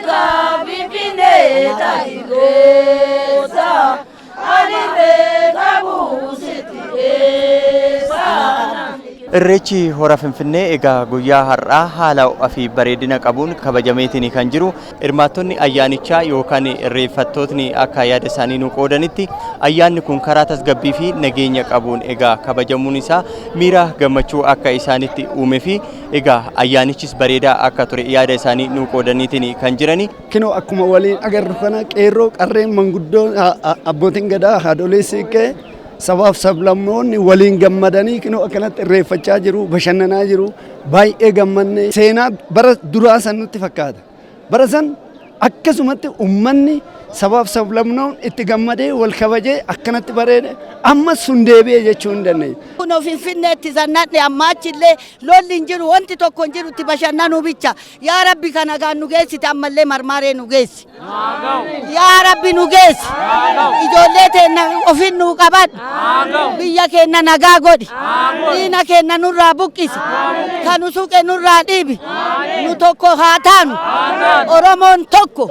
Wallaggaa Finfinnee ta'i keessa ani irree qabu sitti dheessa. Irreechi hora Finfinnee egaa guyyaa har'aa haala ho'aa fi bareedina qabuun kabajameetiin kan jiru. Hirmaattonni ayyaanichaa yookaan irreeffattootni akka yaada isaanii nu qoodanitti, ayyaanni kun karaa tasgabbii fi nageenya qabuun egaa kabajamuun isaa miira gammachuu akka isaanitti uume fi egaa ayyaanichis bareedaa akka ture yaada isaanii nu qoodaniitiin kan jirani. Kinoo akkuma waliin agarru kana, qeerroo, qarreen, manguddoon, abbootiin gadaa, haadholii siiqqee, sabaaf sablammoonni waliin gammadanii kinoo akkanatti irreeffachaa jiru, bashannanaa jiru. Baay'ee gammanne. Seenaa bara duraa san nutti fakkaata. Bara san akkasumatti ummanni, sabaaf sablammoon itti gammadee, wal kabajee, akkanatti bareede. Amma sun deebi'e jechuu hin dandeenya. Kunoo Finfinneetti zannadhe, amma achillee lolli hin jiru, wanti tokko hin jiru, itti bashannanuu bicha. Yaa Rabbi, kana gaan nu geessite, ammallee marmaaree nu geessi. Yaa Rabbi, nu geessi. Ijoollee teenna ofin nuu qabadhu. Biyya keenya nagaa godhi. Diina keenya nurraa buqqisi. Kan nu suqe nurraa dhiibi. Nu tokko haa taanu. Oromoon tokko.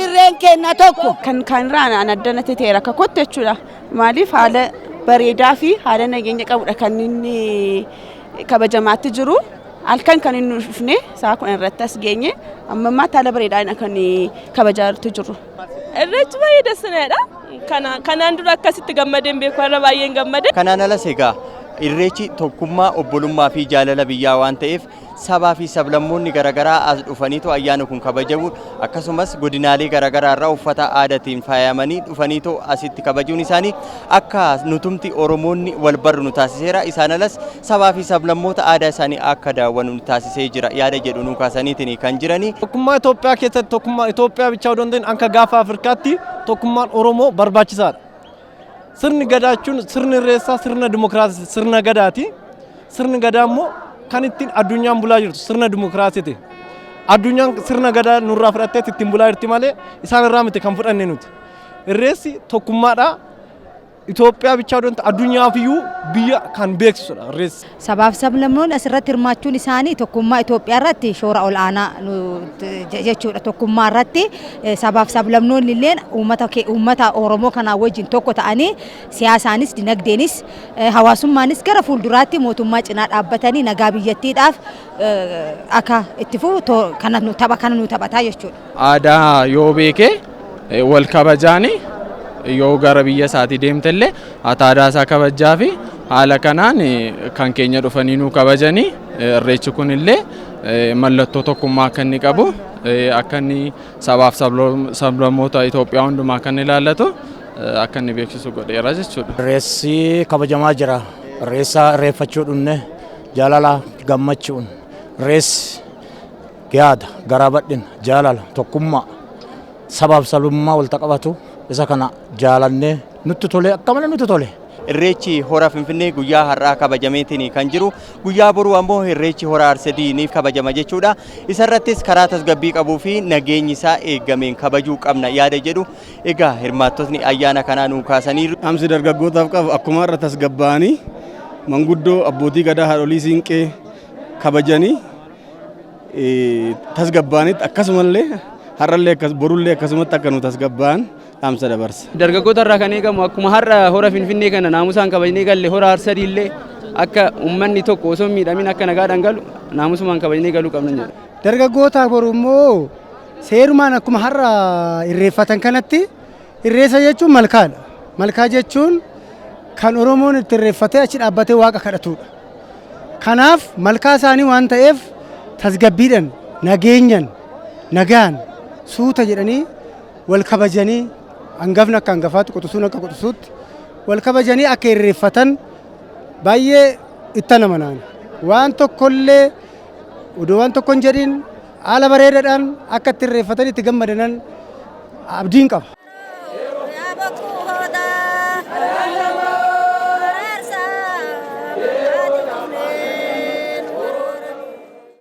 Irreen keenya tokko. Kan kanirraan an addanatti ta'eera akka kottu jechuudha. Maaliif, haala bareedaa fi haala nageenya qabudha kan inni kabajamaatti jiru. Halkan kan inni dhufne sa'a 10 irratti as geenye, amma ammaatti haala bareedaadhaan kan kabajaatti jiru. Irreechi baay'ee dasinaadha. Kanaan dura akkasitti gammadeen beeku, har'a baay'een gammade. Kanaan alas egaa Irreechi tokkummaa, obbolummaa fi jaalala biyyaa waan ta'eef, sabaa fi sablammoonni garaagaraa as dhufaniitu ayyaana kun kabajamu, akkasumas godinaalee garaagaraa irraa uffata aadaatiin faayamanii dhufaniitu asitti kabajuun isaanii akka nutumti Oromoonni wal barru nu taasiseera. Isaan alas sabaa fi sablammoota aadaa isaanii akka daawwannu nu taasisee jira yaada jedhu nu kaasaniitiin kan jiranii. Tokkummaa Itoophiyaa keessatti, tokkummaa Itoophiyaa bichaa odoo hin ta'in, akka gaafa Afrikaatti tokkummaan Oromoo barbaachisaadha. Sirni gadaa jechuun, sirni irreessaa sirna dimokiraasii, sirna gadaati. Sirni gadaa immoo kan ittiin addunyaan bulaa jirtu sirna dimokiraasiiti. Addunyaan sirna gadaa nurraa fudhattee ittiin bulaa jirti malee isaan irraa miti kan fudhanne nuti. Irreessi tokkummaadha. Itoophiyaa bichaa odoo hin ta'in addunyaaf iyyuu biyya kan beeksisudha irreessi. Sabaaf sablammoonni asirratti hirmaachuun isaanii tokkummaa Itoophiyaa irratti shoora ol'aanaa jechuudha. Tokkummaa irratti sabaaf sablammoonni illee uummata Oromoo kanaa wajjin tokko ta'anii siyaasaanis, dinagdeenis, hawaasummaanis gara fuulduraatti mootummaa cinaa dhaabbatanii nagaa biyyattiidhaaf akka itti fufu kana tapha kana nu taphataa jechuudha. Aadaa yoo beekee wal kabajaani, yoo gara biyya isaatii deemtellee ati aadaa isaa kabajaa fi haala kanaan kan keenya dhufanii nu kabajanii, irreechi kun illee mallattoo tokkummaa akka inni qabu, akka inni sabaaf sablammoota Itoophiyaa hundumaa kan ilaallatu akka inni beeksisu godheera jechuudha. Irreessi kabajamaa jira. Irreessa irreeffachuu dhumne jaalala gammachuun. Irreessi yaada garaa bal'ina, jaalala, tokkummaa, sabaaf sabummaa walitti qabatu, isa kana jaalannee nutti tole, akka malee nutti tole. Irreechi hora Finfinnee guyyaa har'aa kabajameetiin kan jiru, guyyaa boruu ammoo Irreechi hora Arsadii ni kabajama jechuudha. Isarrattis karaa tasgabbii qabuu fi nageenyi isaa eegameen kabajuu qabna yaada jedhu egaa hirmaattotni ayyaana kanaa nuu kaasaniiru. Dhaamsi dargaggootaaf qabu, akkuma irra tasgabbaa'anii manguddoo, abbootii gadaa, haadholii siinqee kabajanii tasgabbaa'anitti, akkasumallee har'allee akkas, borullee akkasumatti akka nu tasgabbaa'an dhaamsa dabarsa. Dargaggoota irraa kan eegamu, akkuma har'a hora Finfinnee kana naamusaan kabajnee galle, hora Arsadii illee akka uummanni tokko osoo hin miidhamin akka nagaadhaan galu naamusumaan kabajnee galuu qabna jedha. Dargaggoota boru immoo seerumaan akkuma har'a irreeffatan kanatti, irreessa jechuun malkaadha. Malkaa jechuun kan Oromoon itti irreeffatee achi dhaabbatee Waaqa kadhatudha. Kanaaf malkaa isaanii waan ta'eef, tasgabbiidhaan, nageenyan, nagaan, suuta jedhanii wal kabajanii, hangafni akka hangafaatti, quxisuun akka quxisuutti wal kabajanii akka irreeffatan baay'ee itti amanaan. Waan tokkollee odoo waan tokko hin jedhin haala bareedaadhaan akka itti irreeffatan, itti gammadanan abdiin qaba.